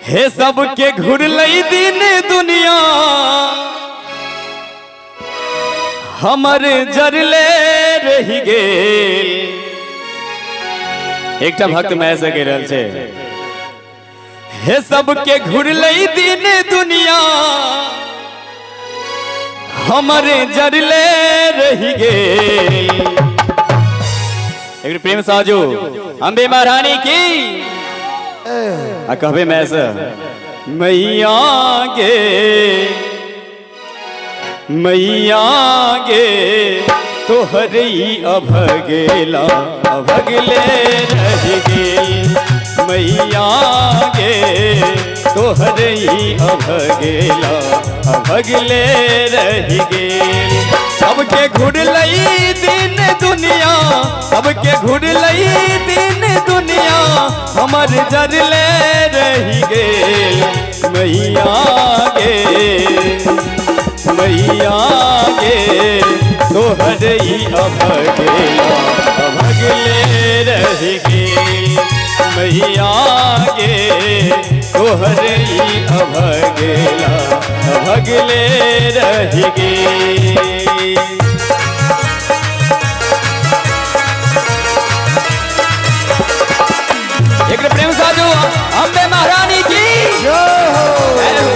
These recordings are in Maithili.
हे सबके घुरलै दिन दुनिया हमर जरले रहि गेल। एकटा भक्त मैं से कहि रहल छै, हे सबके घुरलै दिन दुनिया हमर जरले रहि गेल। एक प्रेम साजू अम्बे महारानी की। आ कहबे मैं से मैया गे, मैया गे तोहर ई अभगेला अभगले रहि गेल। मैया गे तोहर ई अभगेला अभगले रहि गेल। सबके घुरलै दिन दुनिया, सबके घुरलै दिन दुनिया हमर जरले रहि गेल। मैया गे, मैया गे तोहर ई अभगेला अभगले रहि गेल। मैया गे तोहर ई अभगेला अभगले रहि गेल। एक प्रेम साधु अम्बे महारानी की जय हो। जय हो।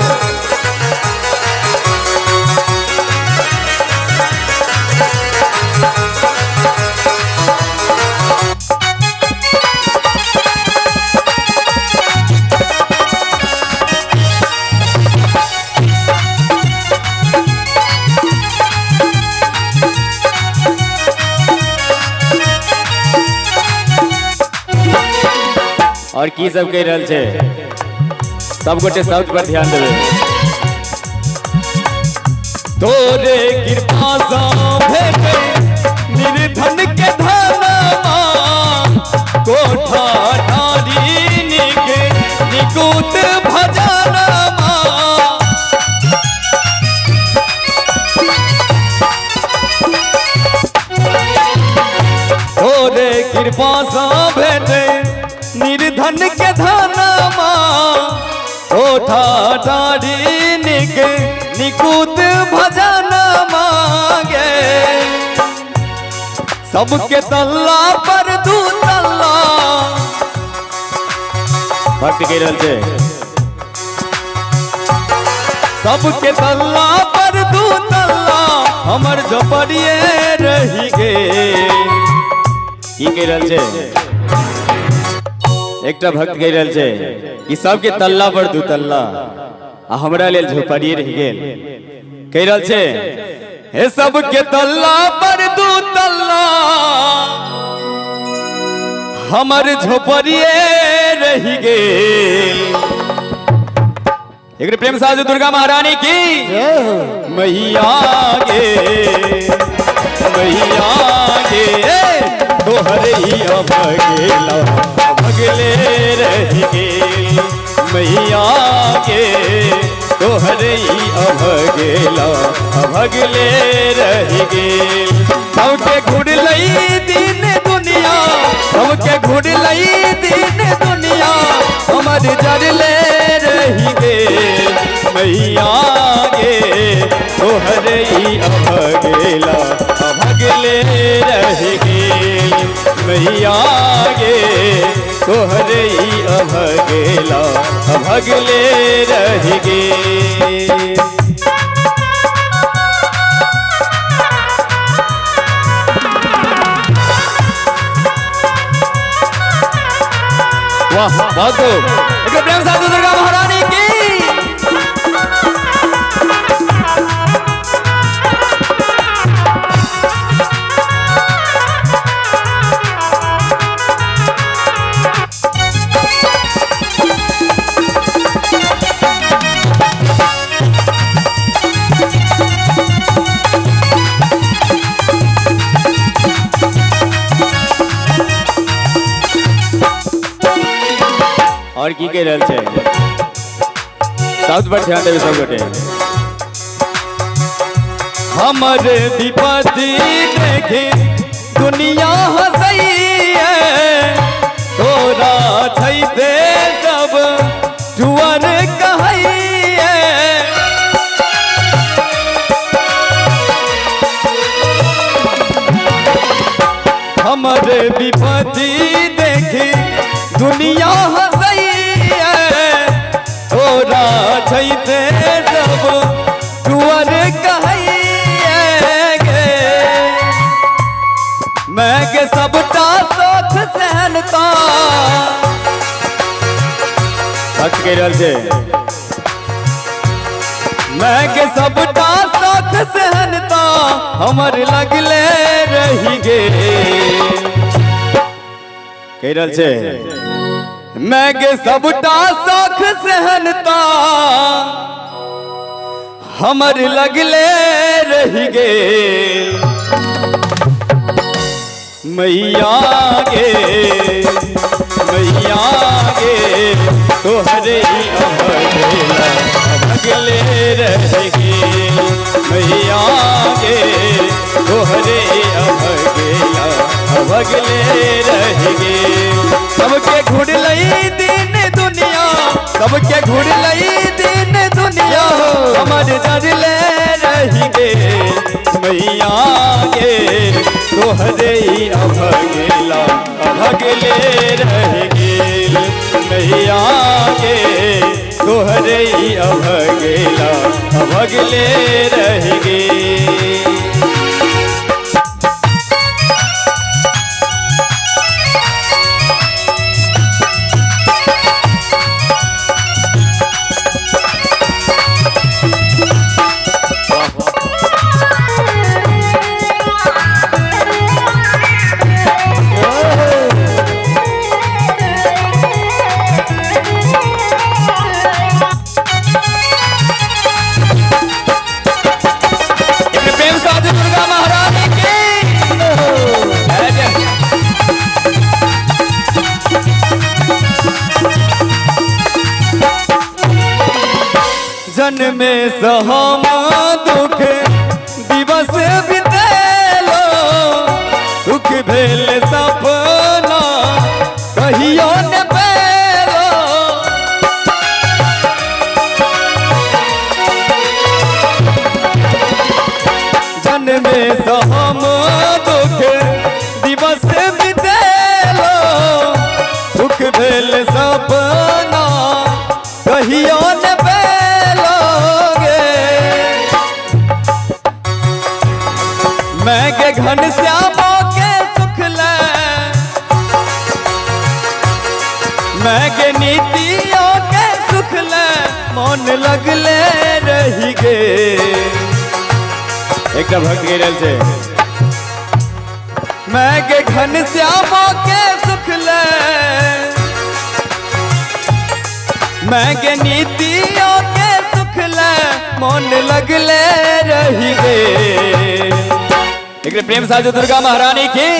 और की सब कह रहल छै, सब गोटे शब्द पर ध्यान देबै। तोरे कृपा सँ भेटे निर्धन के धनमा, कोठा डारी निक निकुत भजनमा। तोरे कृपा सँ भेटे निर्धन के धनमा, कोठा डारी निक निकुत भजन मांगे। सबके तल्ला पर दू तल्ला। भक्त कहि रहल छै, सबके तल्ला पर दू तल्ला हमर झोपड़िए रहि गेल। की कहि रहल छै, एकटा भक्त कहि रहल छै कि सबके तल्ला पर दू तल्ला आ हमरा लेल झोपड़िए रहि गेल। कहि रहल छै, हे सबके तल्ला पर दू तल्ला हमर झोपड़िए रहि गेल। एक प्रेम साजू दुर्गा महारानी की जय हो। मैया गे, मैया गे तोहर ई अभगेला अभगले रहि गेल। मैया गे तोहर ई अभगेला अभगले रहि गेल। सबके घुरलै दिन दुनिया, सबके घुरलै दिन दुनिया हमर जरले रहि गेल। मैया गे तोहर ई अभगेला अभगले रहि गेल। मैया गे तोहर ई अभगेला अभगले रहि गेल। वाह, बहुत खूब। एक प्रेम साधु दुर्गा महारानी की। और की कहि रहल छै, शब्द पर ध्यान देबै सब गोटे। हमर विपत्ति देखी दुनिया हंसैया, तोरा छैते सब टुअर तोरा छैते सब टुअर कहैये गे। मैं के सबटा शोख सहनता भक्त कहि रहल छै, मैं के सबटा शोख सहनता हमर लगले रही गे। कहि रहल छै, मैं के सबटा शोख सहनता हमर लगले रही गे। मैया गे मैया गे तोहरे अभगेला अभगले रह गे। मैया गे तोहरे अभगेला अभगले रह गे। सबके घुड़लई दिन दुनिया, सबके घुड़लई दिन दुनिया हमर जरले रह गे। मैया गे तोहरे अभगेला अभगले रह गेल। मैया गे तोहरे अभगेला अभगले रह गेल। प्रेम साधु दुर्गा महारानी की जय। जन्मे सहम दुख दिवस बितेलो, सुख भेल सपना कहियो न पेलो। जन्मे सहम दुख दिवस बितेलो, सुख भेल सपना कहियो न पेलो गे। मैं के घन श्यामो के सुख ले, मैं के नीतियों के सुख ले मन लगले रही गे। एकटा भक्त कहि रहल छै, मैं के घन श्यामो के सुख ले, मैं के नीतियों के सुख ले मन लगले रही गे। एक प्रेम साजो दुर्गा महारानी की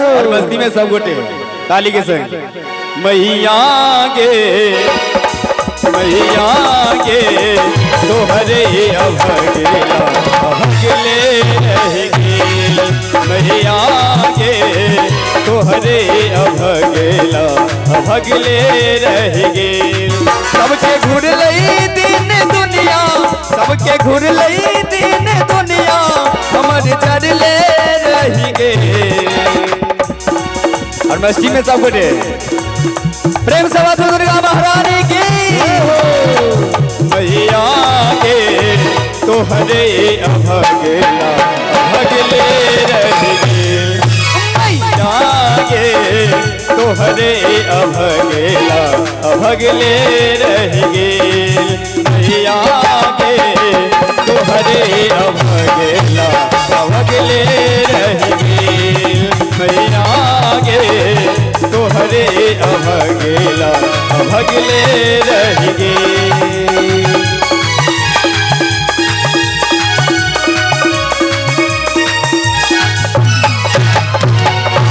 और बस्ती में सब गोटे ताली के संग। मैया गे मैया गे तोहरे अभगेला अभगले रह गेल। मैया गे तोहरे अभगेला अभगले रह गेल। सबके घुरलई दिन दुनिया, सबके घुरलई दिन दुनिया हमर जरले रही गेल। और मस्ती में सब गोटे प्रेम सभा दुर्गा महारानी की। मैया गे तोहरे अभगेला अभगले रह गेल। मैया गे तोहरे अभगेला अभगले रह गेल। मैया गे तोहरे अभगेला अभगले रह गेल। मैया गे तोहरे अभगेला अभगले रह